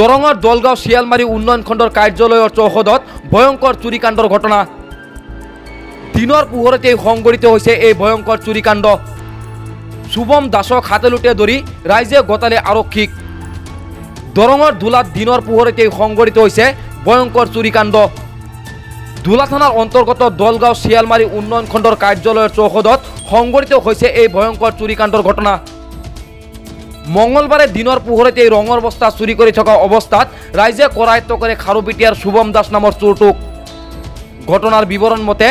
দৰঙৰ দলগাঁও শিয়ালমাৰী উন্নয়ন খণ্ডৰ কাৰ্যালয়ৰ চৌহদত ভয়ংকৰ চুৰিকাণ্ডৰ ঘটনা। দিনৰ পোহৰতেই সংঘটিত হৈছে এই ভয়ংকৰ চুৰিকাণ্ড। শুভম দাসক হাতে লোটে ধৰি ৰাইজে গতালে আৰক্ষীক। দৰঙৰ ধূলাত দিনৰ পোহৰতেই সংঘটিত হৈছে ভয়ংকৰ চুৰিকাণ্ড। ধূলা থানাৰ অন্তৰ্গত দলগাঁও শিয়ালমাৰী উন্নয়ন খণ্ডৰ কাৰ্যালয়ৰ চৌহদত সংঘটিত হৈছে এই ভয়ংকৰ চুৰিকাণ্ডৰ ঘটনা। মঙলবাৰে দিনৰ পোহৰতেই ৰঙৰ বস্তা চুৰি কৰি থকা অৱস্থাত ৰাইজে কৰায়ত্ব কৰে খাৰুপেটীয়াৰ শুভম দাস নামৰ চোৰটোক। ঘটনাৰ বিৱৰণ মতে,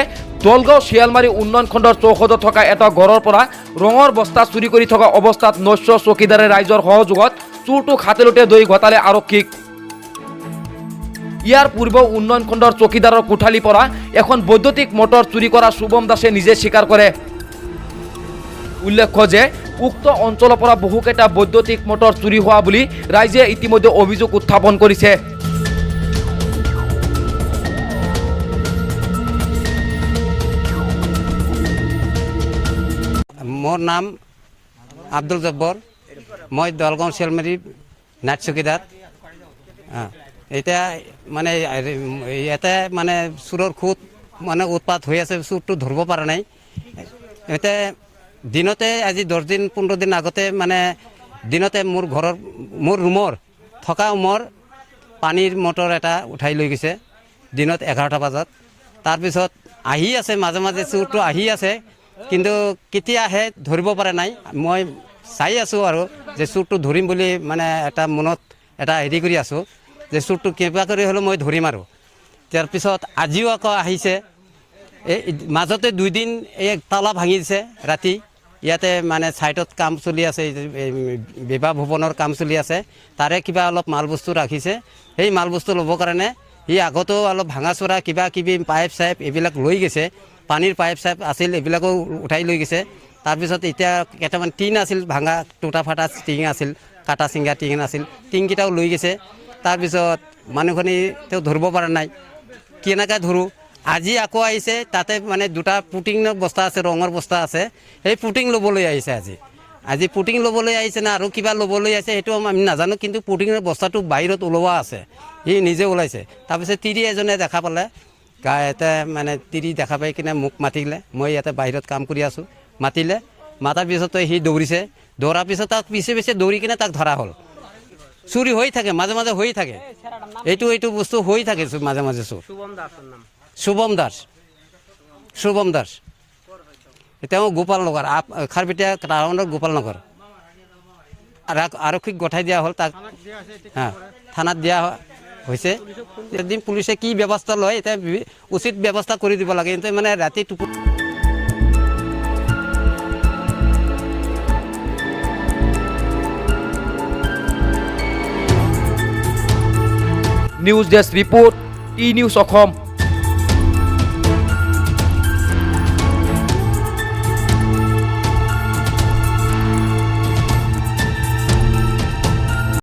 দলগাঁও শিয়ালমাৰী উন্নয়ন খণ্ডৰ চৌহদত থকা এটা ঘৰৰ পৰা ৰঙৰ বস্তা চুৰি কৰি থকা অৱস্থাত নৈশ চকীদাৰে ৰাইজৰ সহযোগত চোৰটোক হাতে লোটে ধৰি ঘটালে আৰক্ষীক। ইয়াৰ পূৰ্বেও উন্নয়ন খণ্ডৰ চকীদাৰৰ কোঠালিৰ পৰা এখন বৈদ্যুতিক মটৰ চুৰি কৰা শুভম দাসে নিজে স্বীকাৰ কৰে। উল্লেখ্য যে উক্ত অঞ্চলৰ পৰা বহুকেইটা বৈদ্যুতিক মটৰ চুৰি হোৱা বুলি ৰাইজে ইতিমধ্যে অভিযোগ উত্থাপন কৰিছে। মোৰ নাম আব্দুল জব্বৰ। মই দলগাঁও শিয়ালমাৰী নাইট চকীদাৰ। এতিয়া মানে ইয়াতে মানে চোৰৰ খুব মানে উৎপাত হৈ আছে, চোৰটো ধৰিব পৰা নাই। এতিয়া দিনতে আজি 10 দিন 15 দিন আগতে মানে দিনতে মোৰ ঘৰৰ মোৰ ৰুমৰ থকা ৰুমৰ পানীৰ মটৰ এটা উঠাই লৈ গৈছে দিনত 11টা বজাত। তাৰপিছত আহি আছে, মাজে মাজে চোৰটো আহি আছে, কিন্তু কেতিয়া আহে ধৰিব পৰা নাই। মই চাই আছোঁ আৰু যে চোৰটো ধৰিম বুলি, মানে এটা মনত এটা হেৰি কৰি আছোঁ যে চোৰটো কিবা কৰি হ'লেও মই ধৰিম। আৰু তাৰপিছত আজিও আকৌ আহিছে। এই মাজতে দুইদিন এই তালা ভাঙি দিছে ৰাতি। ইয়াতে মানে ছাইডত কাম চলি আছে, এই বিবাহ ভৱনৰ কাম চলি আছে, তাৰে কিবা অলপ মাল বস্তু ৰাখিছে। সেই মাল বস্তু ল'বৰ কাৰণে সি আগতেও অলপ ভাঙা চোৰা কিবা কিবি পাইপ চাইপ এইবিলাক লৈ গৈছে। পানীৰ পাইপ চাইপ আছিল, এইবিলাকো উঠাই লৈ গৈছে। তাৰপিছত এতিয়া কেইটামান টিন আছিল, ভাঙা টুটা ফাটা টিং আছিল, কাটা চিঙা টিং আছিল, টিংকেইটাও লৈ গৈছে। তাৰপিছত মানুহখিনি তেওঁ ধৰিব পৰা নাই, কেনেকৈ ধৰোঁ। আজি আকৌ আহিছে। তাতে মানে দুটা পুটিঙৰ বস্তা আছে, ৰঙৰ বস্তা আছে, সেই পুটিং ল'বলৈ আহিছে আজি। আজি পুটিং ল'বলৈ আহিছে না আৰু কিবা ল'বলৈ আহিছে, সেইটো আমি নাজানো। কিন্তু পুটিঙৰ বস্তাটো বাহিৰত ওলোৱা আছে, সি নিজে ওলাইছে। তাৰপিছত তিৰি এজনে দেখা পালে গা ইয়াতে, মানে তিৰি দেখা পাই কিনে মোক মাতিলে। মই ইয়াতে বাহিৰত কাম কৰি আছোঁ। মাতিলে, মাতাৰ পিছতে সি দৌৰিছে। দৌৰাৰ পিছত তাক পিছে পিছে দৌৰি কিনে তাক ধৰা হ'ল। চুৰি হৈ থাকে, মাজে মাজে হৈ থাকে। এইটো বস্তু হৈ থাকে মাজে মাজে চুৰ। শুভম দাস, শুভম দাস। তেওঁ গোপাল নগৰ, আপ খাৰপেটীয়া টাউনৰ গোপাল নগৰ। আৰক্ষীক গঠাই দিয়া হ'ল তাক। হা, থানাত দিয়া হৈছে। এদিন পুলিচে কি ব্যৱস্থা লয় এতিয়া, উচিত ব্যৱস্থা কৰি দিব লাগে। কিন্তু মানে ৰাতি টোপনি news desk report, T news Assam.